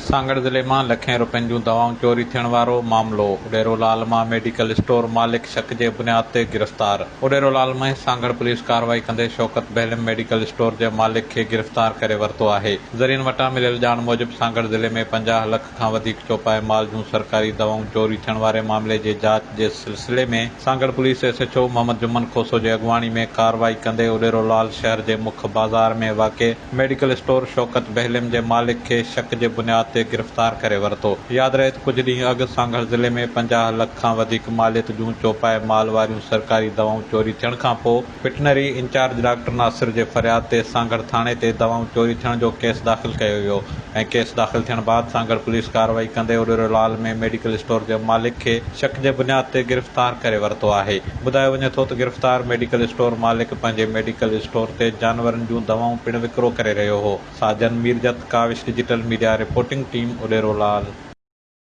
سانگهڙ ضلعي مان لکين رپين جون دوائون چوري ٿيڻ وارو معاملو، اڏيرو لال مان ميڊيڪل اسٽور مالڪ شڪ جي بنياد تي گرفتار. اڏيرو لال ۾ سانگهڙ پوليس ڪارروائي ڪندي شوڪت بهلم ميڊيڪل اسٽور جي مالڪ کي گرفتار ڪري ورتو آهي. ذريعن وٽان مليل ڄاڻ موجب سانگهڙ ضلعي ۾ 50 لک کان وڌيڪ چوپائي مال جون سرڪاري دوائون چوري ٿيڻ واري معاملي جي جاچ جي سلسلي ۾ Sanghar police S H O Muhammad Juman Khoso جي اڳواڻي ۾ ڪارروائي ڪندي اڏيرو لال شهر جي مک بازار ۾ واقع ميڊيڪل اسٽور شوڪت بهلم جي مالڪ کي شڪ جي بنياد تي گرفتار ڪري ورتو. ياد رهي ته ڪجهه ڏينهن اڳ سانگهڙ ضلعي ۾ 50 لک کان وڌيڪ ماليت جون چوپائي مال واريون سرڪاري دوائون چوري ٿيڻ کانپوء وٽنري انچارج ڊاڪٽر ناصر جي فرياد تي سانگهڙ ٿاڻي تي دوائون چوري ٿيڻ جو ڪيس داخل ڪيو ويو ۽ ڪيس داخل ٿيڻ بعد سانگهڙ پوليس ڪارروائي ڪندي اڏيرو لال ۾ ميڊيڪل اسٽور جي مالڪ کي شڪ جي بنياد تي گرفتار ڪري ورتو آهي. ٻڌايو وڃي ٿو ته گرفتار ميڊيڪل اسٽور مالڪ پنهنجي ميڊيڪل اسٽور تي جانورن جون دوائون پڻ وڪرو ڪري رهيو هو. Sajan Mirjat, Kawish digital media reporting team, Udero Lal.